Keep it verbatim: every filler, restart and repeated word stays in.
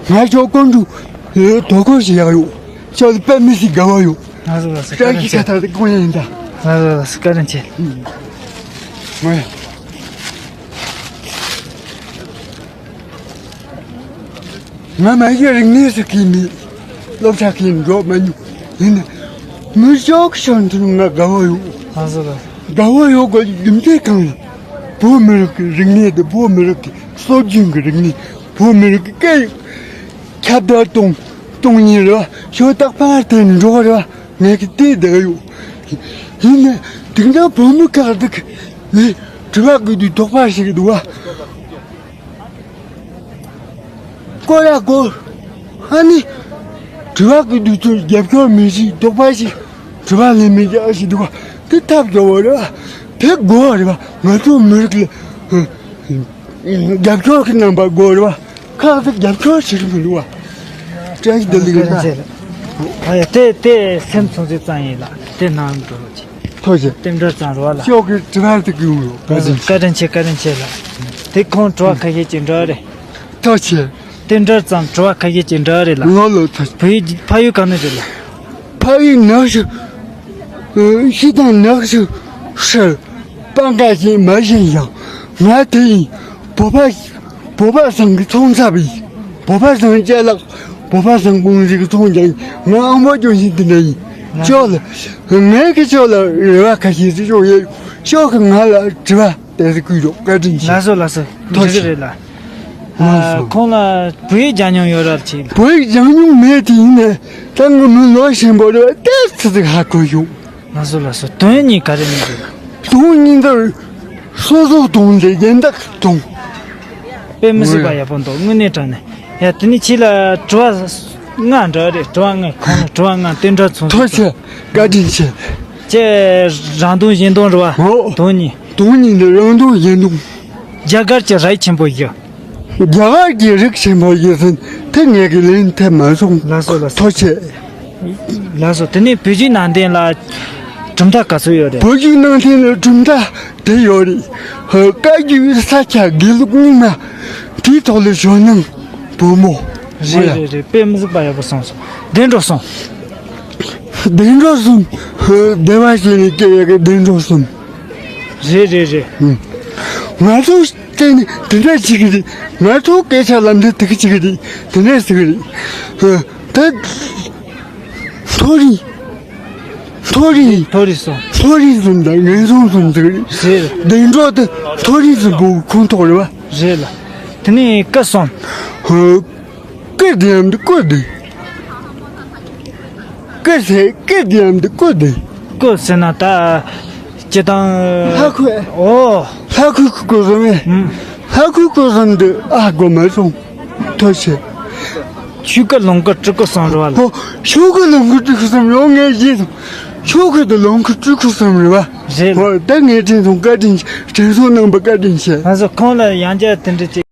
ང་ཞོགས་ཀོང་ཀྲུག་དོ་ཁོར་ཞིག་ཡག་ཡོད། ཞོགས་ལ་དཔེ་མི་སྲིད་དགའ་བ་ཡོད། ང་ཚོ་ལ་སི་ཀ་བཀྲ་ཤིས་ཁ་ཐག་ཏུ་ཁོང་ཡིན་ད། ང་ཚོ་ལ་སི་ཀ་རིན་ཆེ། ང་ང་མ་གཞི་རིག་གནས་སུ་གིས་མེད། སློབ་གྲྭ་གིས་འགྲོ་མ་མྱོང་། ཡིན་ན་མི་ཞོགས་ཞོགས་འཐུང་ང་དགའ་བ་ཡོད། ང་ཚོ་ལ་དགའ་བ་ཡོད་དགོས་རྒྱུ་མཚན་གང་ཡིན། བོད་མི་རིགས་ཀྱི་རིག་གནས་དེ། བོད་མི་རིགས་ཀྱི་སྲོལ་རྒྱུན་གྱི་རིག་གནས། བོད་མི་རིགས་ཀྱི་སྐད་ཡིག་ཁྱབ་བརྡལ་གཏོང་གཏོང་ཉིན་རེད་བ། ཞོགས་སྟག་ཕར་དེ་འགྲོ་རེད་བ། ངས་ཀྱི་དེ་བསྡད་ཡོད། ཡིན་ནས་དེང་སང་བོད་མི་ཁག་དེ་གི་ནི་དྲི་བ་གི་དུས་དོགས་པ་ཞིག་འདུག་བ། སྐོར་ར་སྐོར། ཨ་ནི་དྲི་བ་གི་དུས་ཚོད་རྒྱབ་སྐྱོར་མི་ཞིག་དོགས་པ་ཞིག་དྲི་བ་ལས་མི་རྒྱག་ཞིག་འདུག་བ། དེ་ཐབས་སྐྱོ་བོ་རེད་བ། དེ་དགོས་རེད་བ། ང་ཚོ་མི་རིགས་ལ་རྒྱབ་སྐྱོར་གི་རྣམ་པ་དགོས་རེད་བ། ཁག་ཅིག་རྒྱབ་སྐྱོར་བྱེད་ཀྱི་མི་འདུག་བ། བཀྲ་ཤིས་བདེ་ལེགས་ཡིན་ད། ཨ་ཡ་དེ་དེ་སེམས་ཚོང་ཚོད་ཙང་ཡིན་ལ་དེ་ནང་འགྲོ་རོགས་གྱིས། ཐུགས་རྗེ་ཆེ། རྟེན་འབྲེལ་ཙང་རོགས་ལ། ཤོག་གི་དྲི་བ་དེ་གི་ཡོང་རོགས་བཀའ་དྲིན་ཆེ། བཀའ་དྲིན་ཆེ་བཀའ་དྲིན་ཆེ་ལ། དེ་ཁོང་དྲི་བ་ཁ་ཤས་ཅིག་འདྲ་རེད། ཐུགས་རྗེ་ཆེ། རྟེན་འབྲེལ་ཙང་དྲི་བ་ཁ་ཤས་ཅིག་འདྲ་རེད་ལ། ལོ་ལོ་ཐུགས་རྗེ་ཆེ། བོད་ཡིག་ཕ་ཡུལ་ག་ནས་རེད་ལ། ཕ་ཡུལ་ནག་ཆུ། ཤི་དང་ནག་ཆུ་ཧྲི། སྤང་ཁ་ཞིག་མ་བཞིན་ཡང་། ང་དེ་ཡིན། བོད་པ་བོད་པ་ཚང་གི་ཚོང་ཚབ་ཡིན། བོད་པ་ཚང་ཅ་ལག་བོད་པ་ཚང་ཀུང་སི་གི་ཚོང་རྒྱག་ཡིན། ང་ཨ་མ་ཅུང་ཞིག་དེ་འདྲ་ཡིན། ང་ཅོག་ལ་ངས་ཀྱི་ཅོག་ལ་རེ་བ་ཁ་ཤས་ཅིག་ཅོག་ཡོད། ཅོག་གི་ང་ལ་དྲི་བ་དེ་ཚོ་བསྐུལ་རོགས་བཀའ་དྲིན་ཆེ། ལགས་སོ་ལགས་སོ། ཐུགས་རྗེ་ཆེ། རེད་ལ། ལགས་སོ། ཁོང་ལ་བོད་ཡིག་སྦྱང་མྱོང་ཡོད་རབས་ཆེ། བོད་ཡིག་སྦྱང་མྱོང་མེད་དེ་ཡིན་ནས་ད་ང་མི་ལོ་ཆེན་པོ་རེད་བ། ཏོག་ཙམ་ཅིག་ཧ་གོ་ཡོང་། ལགས་སོ་ལགས་སོ། དོན་གཉིས་ག་རེ་མི་འདུག་དོན་གཉིས་འདིར་སོ་སོ་དང་ལས་ཀྱི་འདག་དང་། དཔེ་མི་སྲིད་པ་ཡག་པོ་འདུག་དངོས་གནས་དྲང་གནས། ཡ་དེ་ནས་ཁྱེད་ལ་དྲི་བ་ལྔ་འདྲ་རེད། དྲི་བ་ལྔ་ཁོང་ལ་དྲི་བ་ལྔ་རྟེན་འབྲེལ་མཚུངས་ཐུགས་རྗེ་ཆེ། བཀའ་དྲིན་ཆེ། ཁྱེད་རང་དོན་གཞན་དོན་རེད་བ། ཨོ། དོན་གཉིས། དོན་གཉིས་འདི་རང་དོན་གཞན་དོན། རྒྱ་གར་གྱི་རིགས་ཆེན་པོ་བཞི། རྒྱ་གར་གྱི་རིགས་ཆེན་པོ་བཞི་ཟིན་དེ་ངས་ཀྱི་ལན་ཐེབས་མ་སོང་། ལགས་སོ་ལགས་སོ། ཐུགས་རྗེ་ཆེ། ལགས་སོ། དེ་ནས་བོད་བརྒྱུད་ནང་བསྟན་ལ་གྲུབ་མཐའ་ག་ཚོད་ཡོད་རེད། བོད་བརྒྱུད་ནང་བསྟན་ལ་གྲུབ་མཐའ་དེ་ཡོད་རེད། ཧ། བཀའ་བརྒྱུད་ས་སྐྱ་དགེ་ལུགས་རྙིང་མ། དེའི་ཐོག་ལ་ཞོ་ནང་བུ་མོ། རེད་རེད་རེད། དཔེ་མི་སྲིད་པ་ཡག་པོ་གསུངས་སོང་། བདེ་འགྲོ་གསུམ། བདེ་འགྲོ་གསུམ། ཧ། བདེ་བ་ཞིག་ནས་སྐྱེ་བའི་བདེ་འགྲོ་གསུམ། རེད་རེད་རེད། ཨུམ། ང་ཚོ་བལྟས་ནས་དེ་འདྲ་བྱེད་ཀྱི་རེད། ང་ཚོ་སྐད་ཆ་ལབ་འདི་དེ་ག་བྱེད་ཀྱི་རེད། དེ་འདྲ་ཟེར་གྱི་རེད། ཧ། ད་མཐོ་རིས། མཐོ་རིས། མཐོ་རིས་སོང་། མཐོ་རིས་སོང་དང་ངན་སོང་སོང་ཟེར་གྱི་རེད། རེད། བདེ་འགྲོ་དེ་མཐོ་རིས་སུ་འབོ་ཁོང་ཐོག་རེད་བ། རེད་ལ། དེ་ནས་སྐུ་སོང་། ཧ། སྐུ་བདེ་འམ་འདི་སྐུ་བདེ། སྐུ་ཟེར་སྐུ་བདེ་འམ་འདི་སྐུ་བདེ། སྐུ་ཟེར་ན་ད་སྤྱི་བཏང་ལྷ་ཁུ། ཨོ། ལྷ་ཁུ་སྐུ་ཟེར་མེད། ཨུམ། ལྷ་ཁུ་སྐུ་ཟེར་འདི་ཨ་གོ་མ་སོང་། ཐུགས་རྗེ་ཆེ། ཆོས་སྐུ་ལོངས་སྐུ་སྤྲུལ་སྐུ་གསུམ་རེད་བ་ལ། ཨོ། ཆོས་སྐུ་ལོངས་སྐུ་སྤྲུལ་སྐུ་གསུམ་ཡོང་ངས་བཞེས་སོང་། ཆོས་སྐུ་དང་ལོངས་སྐུ་སྤྲུལ་སྐུ་གསུམ་རེད་བ། རེད། ཨོ། ད་ངས་དྲན་སོང་། བཀའ་དྲིན་ཆེ། དྲན་གསོ་གནང་བ་བཀའ་དྲིན་ཆེ། ང་ཚོ་ཁོང་ལ་ཡང་བསྐྱར་དེ་འདྲ་ཅིག